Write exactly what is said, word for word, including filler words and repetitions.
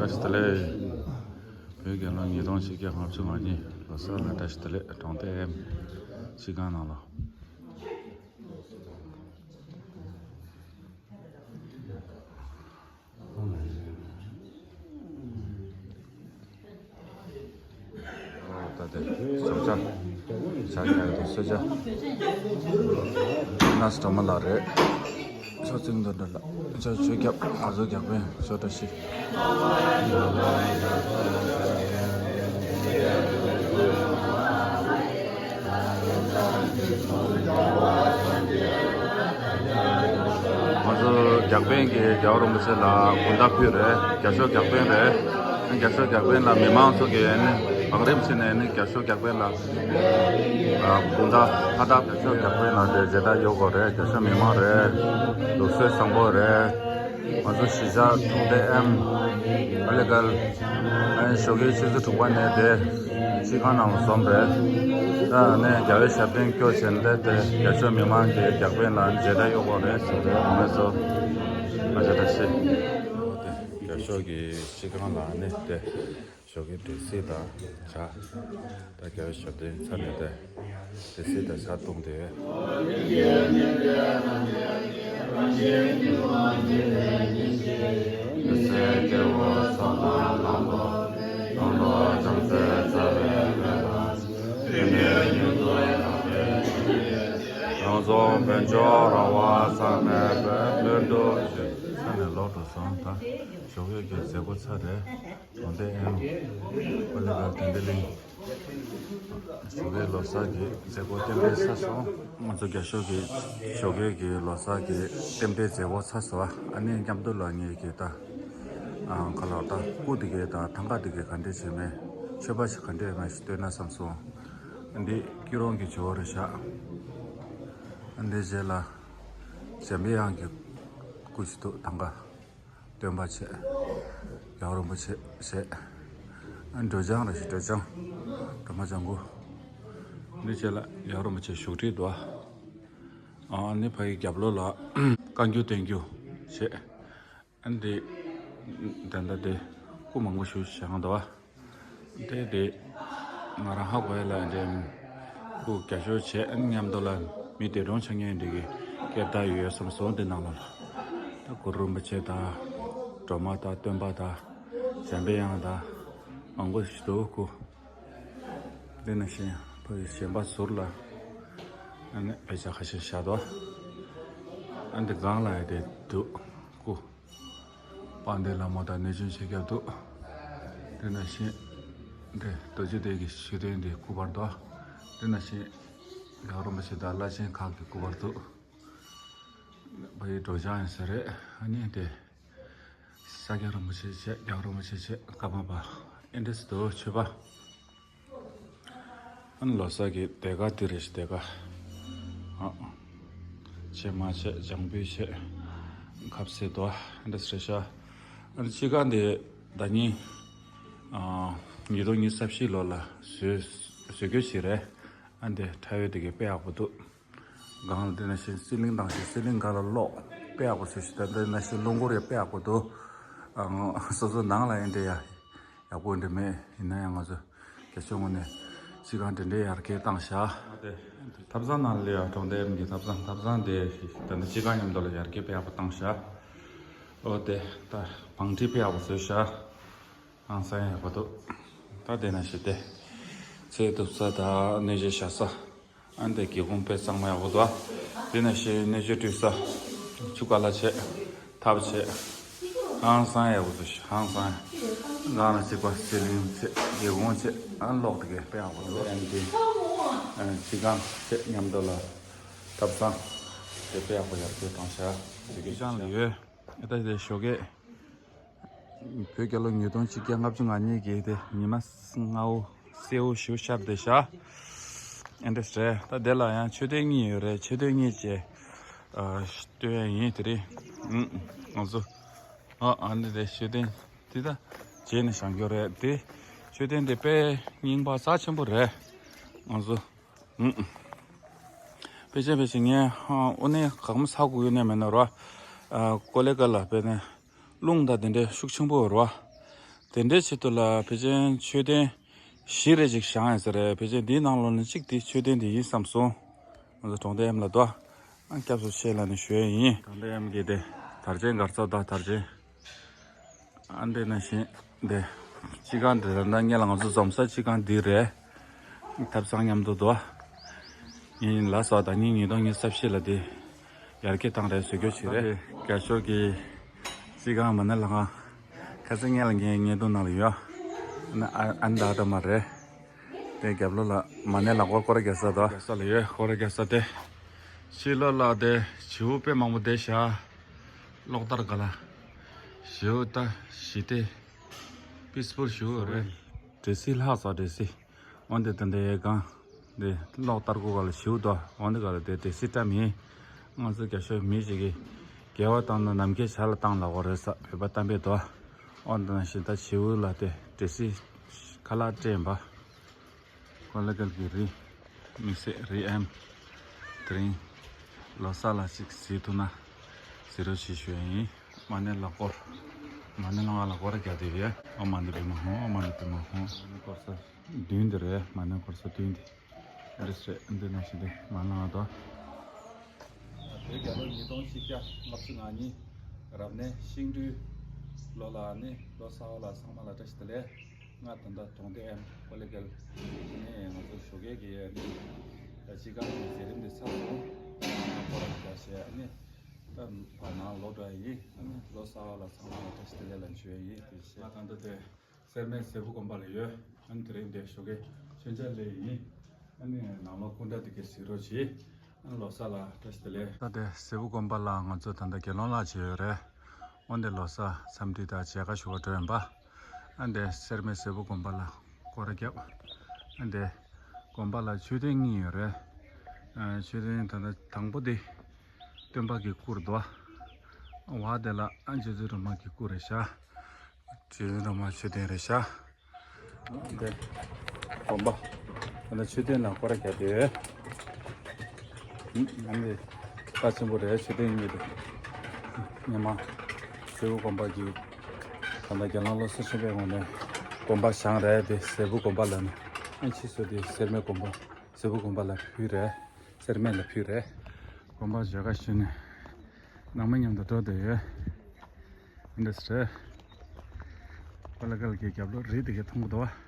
བཀྲ་ཤིས་བདེ་ལེགས། བོད་རྒྱལ་ལོ་ཉིས་སྟོང་ཆིག་བརྒྱ་ལྔ་བཅུ་ང་གཉིས་ལོ་གསར་ལ་བཀྲ་ཤིས་བདེ་ལེགས། གྲོང་སྡེ་ཨེམ་སྤྱི་ཁང་ནང་ལ། ད་དེ་བཟོ་བྱ་བྱ་རྒྱག་གི་འདུག་གསོལ་ཇ། ན་སི་གྲོ་མ་ལགས་རེད། ཤོག་ཚིག་འདི་འདྲ་ལ་ཆོས་ཆོས་སྐྱབས་ང་ཚོ་རྒྱག་པས་ཤོག་བཀྲ་ཤིས། ང་ཚོ་རྒྱག་པན་གྱིས་རྒྱལ་བ་རིན་པོ་ཆེ་ལ་དགོང་དག་ཕུལ་རེད། རྒྱ་ཤོག་རྒྱག་པན་རེད། རྒྱ་ཤོག་རྒྱག་པན་ལ་མི་མང་ཚོ་གིས་ནི་བང་རིམ་བྱས་ནས་ནི་རྒྱ་ཤོག་རྒྱག་པན་ལ་དགོང་དག་ཕ་དག་རྒྱ་ཤོག་རྒྱག་པན་ལ་དེ་མཇལ་དར་གཡོག་དགོས་རེད། རྒྱ་ཤོག་མི་མང་རེད། ལུགས་སྲོལ་བཟང་པོ་རེད། ང་ཚོ་གཞིས་ཆགས་གྲོང་སྡེ་ཨེམ་ཨ་ལེ་གལ་ཨ་ནི་ཞོགས་ཀའི་ཆུ་ཚོད་དྲུག་པ་ནས་དེ་སྤྱི་ཁང་ནང་ལ་འཛོམས་རེད། ད་ནས་རྒྱལ་བའི་ཞབས་བརྟན་སྐྱོར་བྱས་ནས་དེ་རྒྱ་ཤོག་མི་མང་གི་རྒྱག་པན་ལ་མཇལ་དར་གཡོག་དགོས་རེད་ཟེར་རེད། ང་ཚོ་ང་ཚོ་བཀྲ་ཤིས། རྒྱ་ཤོག་གི་སྤྱི་ཁང་ལ་ནི་དེ་ཞོགས་ཀའི་འབྲས་སིལ་དང་ཇ། ད་རྒྱལ་བའི་ཞབས་བརྟན་ཚར་ནས་དེ་འབྲས་སིལ་དང་ཇ་བཏུངས་ཏེ། རང་རྫོང་བོད་ལྗོངས་ར་བ་ས་གནས་བོད་ལྷུན་གྲུབ་ས་ནས་ལོག་འགྲོ་སོང་། ད་ཞོགས་ཀའི་གི་མཛད་སྒོ་ཚར་རེད། གྲོང་སྡེ་ཨེམ་ཨ་ལེ་གལ་དོན་ལྡན་གླིང་ཞོགས་ཀའི་ལོ་གསར་གྱི་མཛད་སྒོ་རྟེན་འབྲེལ་ཚར་སོང་། ང་ཚོ་རྒྱ་ཤོག་གི་ཞོགས་ཀའི་གི་ལོ་གསར་གྱི་རྟེན་འབྲེལ་མཛད་སྒོ་ཚར་སོང་། ཨ་ནི་མཉམ་དུ་ལ་ངེད་ཀྱི་ད་ཨ་ཁ་ལག་ད་སྐུ་དེ་གའི་ད་ཐང་ག་དེ་གའི་ག་འདྲས་བྱས་མེད། མཆོད་པ་ཞིག་ག་འདྲས་མེད་ཞིག་སྟོན་ན་བསམ་སོང་། འདི་སྐྱིད་རོང་གི་ཇོ་བོ་རེད་ཤག་འདི་རྗེས་ལ་འཇམ་པའི་དབྱངས་ཀྱི་སྐུ་ཞིག་འདུག་ཐང་ག་སྟོན་པ་བྱས། རྒྱལ་བ་རིན་པོ་ཆེ་བྱས། ཨ་འགྲོ་བྱང་རེད་ཤག་འགྲོ་བྱང་། སྒྲོལ་མ་ལྗང་གུ། འདི་བྱས་ལ་རྒྱལ་བ་རིན་པོ་ཆེ་བཞུགས་ཁྲི་འདུག་ཨ་ནི་ཕ་གི་རྒྱབ་ལོགས་ལ་བཀའ་འགྱུར་བསྟན་འགྱུར་བྱས། ཨ་འདི་དེ་འདྲ་དེ་སྐུ་མང་པོ་ཞིག་བཞེངས་འདུག་ཨ། དེ་དེ་ང་རང་ཧ་གོ་ཡ་ལ་འདྲེ་སྐུ་རྒྱ་ཤོག་བྱས། ཨ་ནི་མཉམ་དུ་ལ་མི་དེ་གྲོང་ཆ་ངན་འདི་གི་སྐད་བརྡ་ཡོད་བསམ་སོང་། དེ་ནང་ལ་ད་གུ་རུ་རིན་པོ་ཆེ་དང་སྒྲོལ་མ་དང་སྟོན་པ་དང་འཇམ་པའི་དབྱངས་དང་མང་པོ་ཞིག་འདུག་སྐུ། དེ་ནང་བཞིན་ཕ་གི་ཞེན་པ་ཟུར་ལ་ཨ་ནི་དཔེ་ཆ་ཁ་ཤས་བཞག་འདུག་ཨ་འདི་སྒང་ལ་ཡ་དེ་འདུག་སྐུ། དཔལ་ལྡན་ལྷ་མོ་དང་གནས་ཆུང་ཆེ་ཁྱབ་འདུག་དེ་ནང་བཞིན་དེ་རྡོ་རྗེ་གདན་གྱི་མཆོད་རྟེན་དེ་སྐུ་པར་འདུག་དེ་ནང་བཞིན་རྒྱལ་བ་རིན་པོ་ཆེ་དང་བླ་ཆེན་ཁག་གི་སྐུ་པར་འདུག་ཕ་གི་སྒྲོལ་ལྗང་ཡིན་ས་རེད། ཨ་ནི་དེ་ཤཱཀྱ་རིན་པོ་ཆེ་བྱས། རྒྱལ་བ་རིན་པོ་ཆེ་བྱས། ཀརྨ་པ་ཨེ་འདྲས་འདུག་མཆོད་པ། ཨ་ནི་ལོ་གསར་གྱི་སྡེར་ཁ་འདི་རེད་ཤག་སྡེར་ཁ། ཨ། ཕྱེ་མར་བྱས། ལྗང་བུ་བྱས། ཁབ་སེ་དོ་འདི་རེད་ཤག་ཨ་ནི་སྤྱི་ཁང་འདི་ཟླ་ཉིན། ཨ། ཉིས་སྟོང་ཉི་ཤུ་རྩ་བཞི་ལོ་ལ་བཟོས་བཟོས་རྒྱུ་ཞིག་རེད། ཨ་འདི་ཁྲ་བོའི་འདི་གའི་དཔེ་ཡག་པོ་འདུག་སྒང་ལ་འདི་ནང་བཞིན་སི་ལིང་དང་ཞིང་སི་ལིང་སྒང་ལ་གློག་དཔེ་ཡག་པོ་བཟོས་ཤག་ད་འདི་ནང་བཞིན་རླུང་འཁོར་ཡང་དཔེ་ཡག་པོ་འདུག་ཨ། སོ་སོ་ནང་ལ་ཡིན་འདྲ་ཡ་ཡག་པོ་འདྲ་མེད། ཡིན་ན་ཡང་ང་ཚོ་རྒྱ་ཆེ་ངོས་ནས་སྤྱི་ཁང་འདི་འདྲའི་ཡར་རྒྱས་བཏང་ཤག་ཐབ་ཚང་ནང་ལ་ཡ་གྲོང་སྡེ་གི་ཐབ་ཚང་ཐབ་ཚང་དེ་ད་ནི་སྤྱི་ཁང་མཉམ་དུ་ལ་ཡར་རྒྱས་དཔེ་ཡག་པོ་བཏང་ཤག་འོ་དེ་ད་བང་ཁྲི་དཔེ་ཡག་པོ་བཟོས་ཤག་ཧང་སང་ཡག་པོ་འདུག་ད་དེ་ནང་བཞིན་དེ་ཚེ་ཐུབ་ས་དང་གནས་མཇལ་བཞག་ས། ཨ་འདི་སྒེའུ་ཁུང་དཔེ་གཙང་མ་ཡག་པོ་འདུག་ཨ། དེ་ནང་བཞིན་གནས་མཇལ་སྤྲོད་ས། ཆུ་ཀ་ལ་བྱས། ཐབ་བྱས། ཧང་སང་ཡག་པོ་འདུག་ཧང་སང་། སྒང་ལ་གཅིག་པ་སི་ལིང་བྱས། སྒེའུ་ཁུང་བྱས། ཨ་གློག་དེ་གའི་དཔེ་ཡག་པོ་འདུག་ཨ་འདི། ཨ་སྤྱི་ཁང་བྱས། མཉམ་དུ་ལ་ཐབ་ཚང་དེ་དཔེ་ཡག་པོ་ཡར་རྒྱས་བཏང་ཤག་སྤྱི་ཁང་ལ་ཡོད། ཨ་ད་དེ་ཞོགས་ཀས། བོད་རྒྱལ་ལོ་ཉིས་སྟོང་ཆིག་བརྒྱ་ལྔ་བཅུ་ང་གཉིས་ཀྱི་དེ་ཉི་མ་སྔ་བོ་སེར་བོ་ཞིག་ཤར་བསྡད་ཤག་ཨེ་འདྲས་རེད། ད་དེ་ལ་ཡང་མཆོད་རྟེན་གཉིས་ཡོད་རེད། མཆོད་རྟེན་གཉིས་ཀྱི་ཨ་སྟོན་ཡ་ཡིན། དེ་རིང་ཨུམ་ང་ཚོ་ཨ་ཨ་ནི་དེ་མཆོད་རྟེན་དེ་ད་རྗེས་ནས་བཞེངས་རྒྱུ་རེད། དེ་མཆོད་རྟེན་དེ་དཔེ་རྙིང་པ་རྩ་ཆེན་པོ་རེད། ང་ཚོ་ཨུམ་ཕལ་ཆེར་ཕལ་ཆེར་ངས་ཨ་དངོས་གནས་གང་མ་ཚ་དགོས་ཡོད་ནས་མེད་ན་ར། ཨ་ཀོ་ལེ་ག་ལ་དཔེ་ནས། རླུང་དང་དེ་འདྲའི་ཤུགས་ཆེན་པོ་རེད་བ། དེ་འདྲའི་ཆེད་དུ་ལ་ཕལ་ཆེར་མཆོད་རྟེན་བཞི་རེ་ཅིག་བཞེངས་ཡོད་ས་རེད། ཕལ་ཆེར་འདིའི་ནང་ལོགས་ནས་གཅིག་དེ་མཆོད་རྟེན་དེ་ཡིན་བསམ་སོང་། ང་ཚོ་གྲོང་སྡེ་ཨེམ་ལ་དོ། ཨ་སྐྱབས་སུ་མཆི་ལབ་ནས་ཞུ་ཡས་ཡིན། གྲོང་སྡེ་ཨེམ་གྱི་དེ་དར་ཆེན་སྒར་རྩ་དང་དར་ཆེན། ཨ་འདི་ནང་བཞིན་དེ་སྤྱི་ཁང་དེ་ད་ལྟ་སྔོན་ལ་ང་ཚོ་འཛོམས་ས་སྤྱི་ཁང་འདི་རེད། ཐབ་ཚང་མཉམ་དུ་དོ། ཡིན་ལ་སོགས་ད་ཉིན་ཉིས་སྟོང་ཉི་ཤུ་རྩ་བཞི་ལ་དེ་ཡར་རྒྱས་བཏང་རེད་བཟོ་རྒྱུ་བྱེད་རེད། རྒྱ་ཤོག་གི་སྤྱི་ཁང་མ་ཎི་ལྷ་ཁང་། ཁ་སང་ངས་ལ་ངའི་བརྙན་ཐུང་ནང་ལ་ཡོད། ཨ་ཨ་ནི་ད་ལྟ་མ་རེད། དེ་རྒྱབ་ལོགས་ལ་མ་ཎི་ལག་འཁོར་སྐོར་ར་རྒྱག་ས་དང་། རྒྱག་ས་ལ་ཡོད་སྐོར་ར་རྒྱག་ས་དེ། ཕྱི་ལོགས་ལ་དེ་བྱིའུ་དཔེ་མང་པོ་བསྡད་ཤག་གློག་ལྟར་ག་ལ། བྱིའུ་ད་ཞི་བདེ། པིས་ཕུལ་བྱིའུ་རེད། འདྲེ་སྲིན་ལྷག་ཙང་འདྲེ་སྲིན། འོན་ཏེ་ད་ལྟའི་སྒང་། འདི་གློག་ལྟར་གུ་ག་ལ་བྱིའུ་དོ། འོན་ཏེ་ག་ལ་དེ་དེ་སྲིད་བཀྲ་མིན། ང་ཚོ་རྒྱ་ཤོག་མི་ཞིག་གིས་དགེ་བ་བཏང་ན་ནམ་མཁའི་ཆ་ལ་བཏང་ལ་གོ་རེད་ས་བོད་པ་གཏམ་དཔེ་དོ། འོན་ཏེ་ནང་བཞིན་ད་བྱིའུ་ལ་དེ་འདྲེ་སྲིན་ཁ་ལག་སྤྲད་ཡིན་པ། ཀོ་ལེ་གལ་གྱི་རི། དམིགས་བསལ་རི་ཨེམ། དེ་རིང་ལོ་གསར་ལ་ཅིག་གཟིགས་ཐུབ་ན་གཟིགས་རོགས་བྱེད་ཞུ་ཡ་ཡིན། མ་ཎི་ལ་སྐོར། མ་ཎི་ལ་ང་ལ་སྐོར་ར་རྒྱག་བསྡད་ཡོད། ཨོཾ་མ་ཎི་པདྨེ་ཧཱུྃ། ཨོཾ་མ་ཎི་པདྨེ་ཧཱུྃ། མ་ཎི་སྐོར་ས་བདུན་དེ་རེད། མ་ཎི་སྐོར་ས་བདུན་དེ། ཨ་རེ་སྲེ་འདི་ནང་བཞིན་དེ་མ་ཎི་ལ་དོ། བོད་རྒྱལ་ལོ་ཉིས་སྟོང་ཆིག་བརྒྱ་ལྔ་བཅུ་ང་གཉིས་རབ་གནས་ཤིང་སྦྲུལ་ལོ་ལ་ནི་ལོ་གསར་བ་ལ་ཚང་མ་ལ་བཀྲ་ཤིས་བདེ་ལེགས། ང་ད་ལྟ་གྲོང་སྡེ་ཨེམ་ཀོ་ལེ་གལ་ནས་ང་ཚོ་ཞོགས་ཀས་ཀྱི་ནི་སྤྱི་ཁང་གི་མཛད་རིམ་འདི་ཚར་སོང་། ཁོ་རང་བཀྲ་ཤིས་ནི་བར་ནང་ལོག་འགྲོ་ཡ་ཡིན། ལོ་གསར་བ་ལ་ཚང་མ་ལ་བཀྲ་ཤིས་བདེ་ལེགས་ལ་འཇུ་ཡ་ཡིན། དེ་བཞིན་ང་ད་ལྟ་དེ། སེར་སྨད་ཟེ་བུ་དགོན་པ་ལ་ཡོད། ཨ་ནི་དེ་རིང་འདིར་ཞོགས་ཀས་མཆོད་མཇལ་སླེབས་ཡིན། ཨ་ནི་ནང་ལོགས་སྐུ་འདྲ་དེ་གས་གཟིགས་རོགས་གྱིས། ཨ་ནི་ལོ་གསར་ལ་བཀྲ་ཤིས་བདེ་ལེགས། ད་དེ་ཟེ་བུ་དགོན་པ་ལ་ང་ཚོ་ད་ལྟ་དགེ་སློང་ལ་བྱས་ཡོད་རེད། འོན་ཏེ་ལོ་གསར་འཚམས་འདྲི་དང་མཇལ་ཁ་ཞུ་བར་འགྲོ་ཡིན་པ། ཨ་ནི་དེ་སེར་སྨད་ཟེ་བུ་དགོན་པ་ལ་སྐོར་ར་བརྒྱབ། ཨ་ནི་དེ་དགོན་པ་ལ་མཆོད་རྟེན་གཉིས་ཡོད་རེད། ཨ་མཆོད་རྟེན་ད་ལྟ་དང་པོ་དེ་སྟོན་པ་གི་སྐུ་རེད་དོ། འོག་དེ་ལ་ཨ་རྗེ་བཙུན་སྒྲོལ་མ་གི་སྐུ་རེད་ཤག་རྗེ་བཙུན་སྒྲོལ་མ་མཆོད་རྟེན་རེད་ཤག་འདི་དགོན་པ། ད་ནི་མཆོད་རྟེན་ལ་སྐོར་ར་བརྒྱབ་ཡོད། ཨ་ནི་རྩ་ཆེན་པོ་རེད། མཆོད་རྟེན་གཉིས་དེ། སྔོན་མ་ཟེ་བུ་དགོན་པ་གི་ད་ལྟ་དགེ་སློང་བློ་གསལ་ཆེན་པོའི་ངོས་ནས་དགོན་པ་བཞེངས་རེད། དེ་ཟེ་བུ་དགོན་པ་ལ་ནི། ཨ་ཕྱིས་སུ་དེ་སེར་སྨད་དགོན་པ། ཟེ་བུ་དགོན་པ་ལ་ཕུལ་རེད། སེར་སྨད་ལ་ཕུལ་རེད། དགོན་པ་མཇལ་ཁ་ཞུས་ནས་ནང་མི་མཉམ་དུ་འགྲོ་བསྡད་ཡོད། འདི་འདྲ་རེད། ཀོ་ལེ་གལ་གྱི་རྒྱབ་ལོགས་རི་དེ་གས་མཐོང་གི་འདུག་བ།